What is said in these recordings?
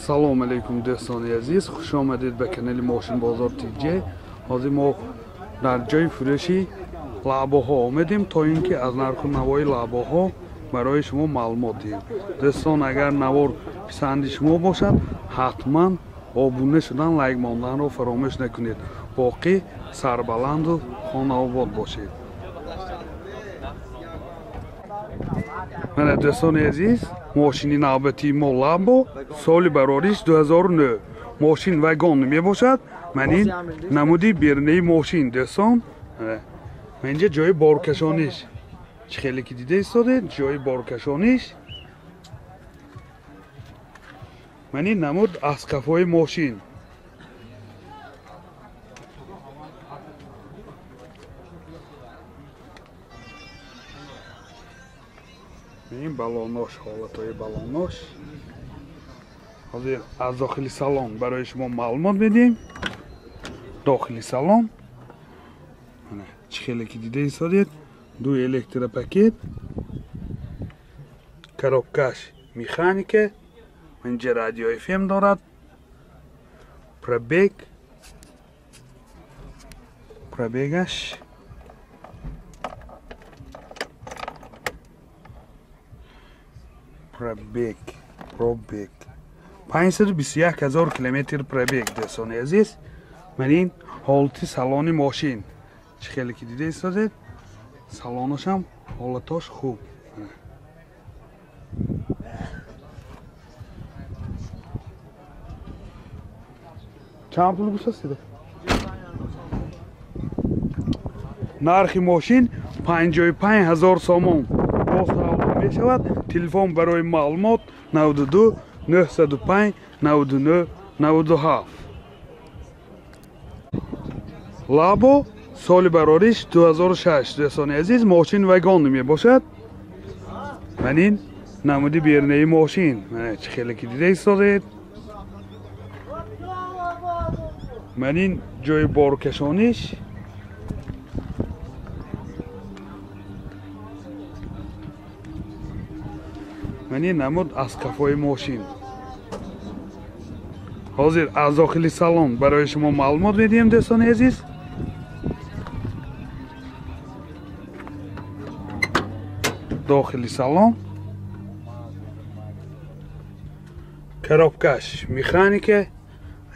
Салом алейкум дӯстони азиз, хуш омадед ба канали Мошинбозор ТЖ. Ҳозир мо дар ҷои фурӯши лаъбоҳо омадем, то ин ки аз нарху навои лаъбоҳо барои шумо маълумот диҳем. Дӯстон, агар навор писанди шумо бошад, ҳатман обуна шудан, лайк монданро фаромӯш накунед. Боқӣ сарбаланду хонаобод бошед. Мана дӯстони азиз, мошини навбатии мо Ламбо, соли барориш 2009. Мошин вагон мебошад. Ман ин намуди берунаи мошин, дӯстон. Ман инҷа ҷои боркашониш. Чӣ хеле ки дида истодед, ҷои боркашониш. Ман ин намуд аз қафои мошин. Ин балонош, ҳолатҳои балонош. Ҳозир аз дохили салон барои шумо маълумот медиҳем. Дохили салон чӣ хеле ки дида истодед, ду электропакет, коробкаш механика, инҷа радио FM дорад, пробег, пробегаш пробег 521 ҳазор километр пробег. Дӯстони азиз, ман ин ҳолати салони мошин чӣ хеле ки дида истодед, салонашам ҳолатош хуб. Чанд пул гуфтастед? Нархи мошин 55 ҳазор сомон боз савдо мешавад. Телефон барои маълумот 92 905 99 97. Лабо, соли барориш 2006. Дӯстони азиз, мошин вагон мебошад. Ман ин намуди берунаи мошин чӣ хеле ки дида истодед. Ман ин ҷои боркашониш. Ман ин намуд аз қафои мошин. Ҳозир аз дохили салон барои шумо маълумот медиҳем, дӯстони азиз. Дохили салон коробкаш механика,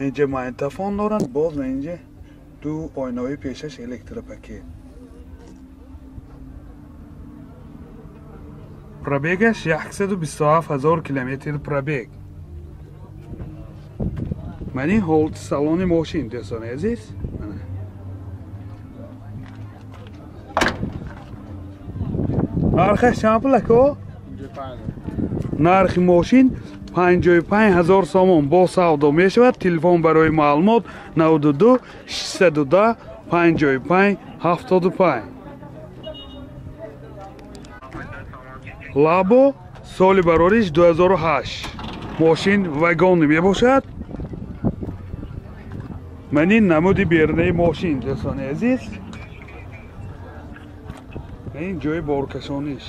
инҷа магнитофон дорад, боз инҷа ду оинаҳои пешаш электропакет. Пробегаш 127 ҳазор километр пробег. Ман ин ҳолати салони мошин, дӯстони азиз. Нархаш чанд пул ако? Нархи мошин 55 ҳазор сомон бо савдо мешавад. Телефон барои маълумот 92 610 55 75. Лабо, соли барориш 2008. Мошин вагон мебошад. Ман ин намуди берунаи мошин, дӯстони азиз. Ин ҷои боркашониш.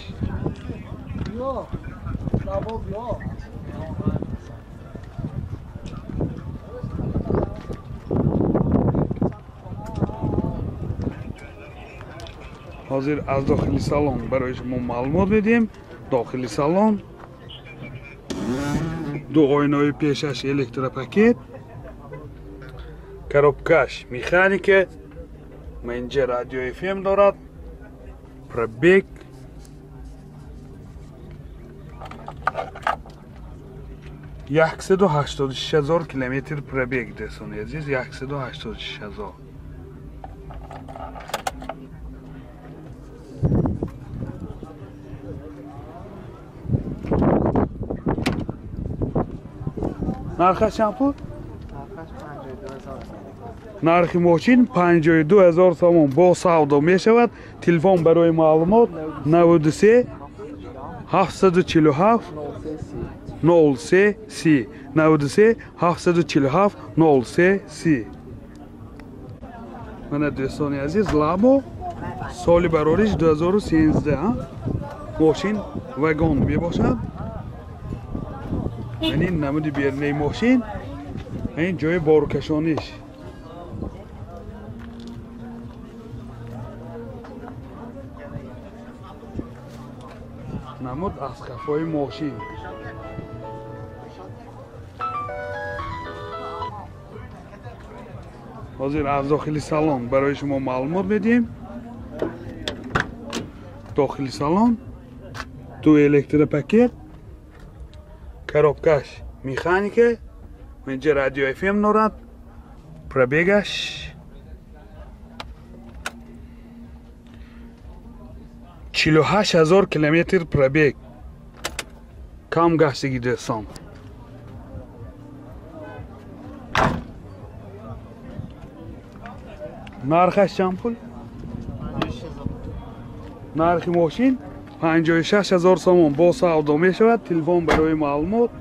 Ҳозир аз дохили салон барои шумо маълумот медиҳем. Дохили салон ду оинаҳои пешаш электропакет, коробкаш механика, инҷа радио FM дорад, пробег 186 ҳазор километр пробег. Дӯстони азиз, 186 ҳазор. Нархаш чанд пул? Нархи мошин 52 ҳазор сомон бо савдо мешавад. Телефон барои маълумот 93 747 03 30 93 747 03 30. Мана дӯстони азиз, Лабо соли барориш 2013 мошин вагон мебошад. Ман ин намуди берунаи мошин, ин ҷои боркашониш. Намуд аз қафои мошин. Ҳозир аз дохили салон барои шумо маълумот медиҳем. Дохили салон ду электропакет, коробкаш механика, инҷа радио FM дорад, пробегаш 48,000 километр пробег. Кам гаштагӣ дӯстон. Нархаш чанд пул? Нархи мошин 56,000 сомон бо савдо мешавад. Телефон барои маълумот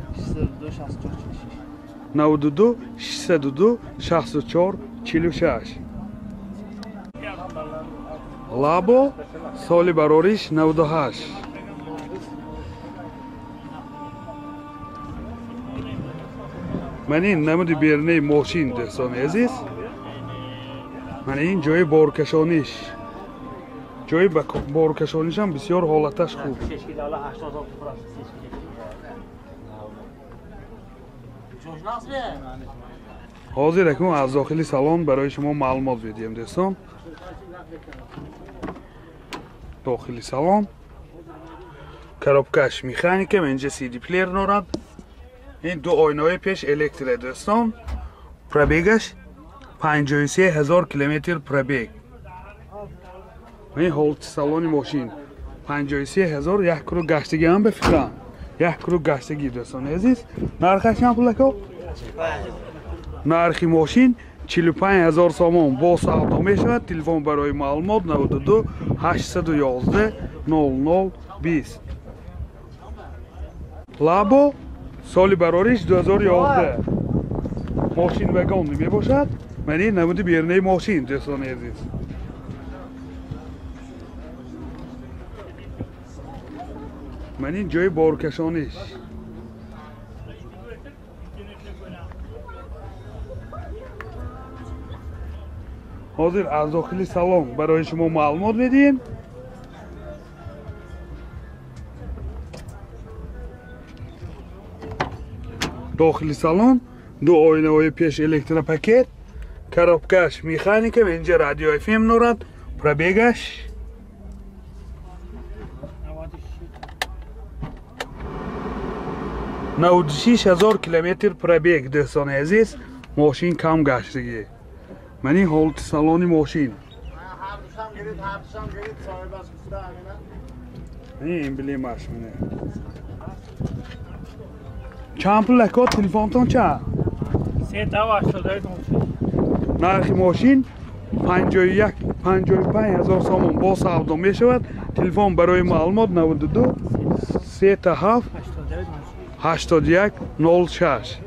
92 602 64 46. Лабо соли барориш 98. Ман ин намуди берунаи мошин дӯстони азиз. Ман ин ҷои боркашониш. Ҷои боркашонишам бисёр ҳолаташ хуб. Ҳозир акнун аз дохили салон барои шумо маълумот медиҳем дӯстон. Дохили салон коробкаш механика, инҷа CD плеер дорад. Ин ду оинаҳои пеш электро дӯстон. Пробегаш 53,000 километр пробег. Ин ҳолати салони мошин 53,000, як круг гаштагӣ ҳам ба фикрам. Як круг гаштагӣ дӯстони азиз. Нархаш чанд пул ако? Нархи мошин 45,000 сомон бо савдо мешавад. Телефон барои маълумот 92 811 00 20. Лабо соли барориш 2011. Мошин вагон мебошад. Ман ин намуди берунаи мошин дӯстони азиз. Ман ин ҷои боркашониш. Ҳозир аз дохили салон барои шумо маълумот медиҳем. Дохили салон ду оинаҳои пеш электропакет, коробкаш механика, инҷа радио FM дорад, пробегаш 96,000 километр пробег дӯстони азиз. Мошин кам гаштагӣ. Ман ин ҳолати салони мошин. Ин эмблемаш мана. Чанд пул ако телефонтон чанд? 389. Нархи мошин 51 55,000 сомон бо савдо мешавад. Телефон барои маълумот 92 37 81 06.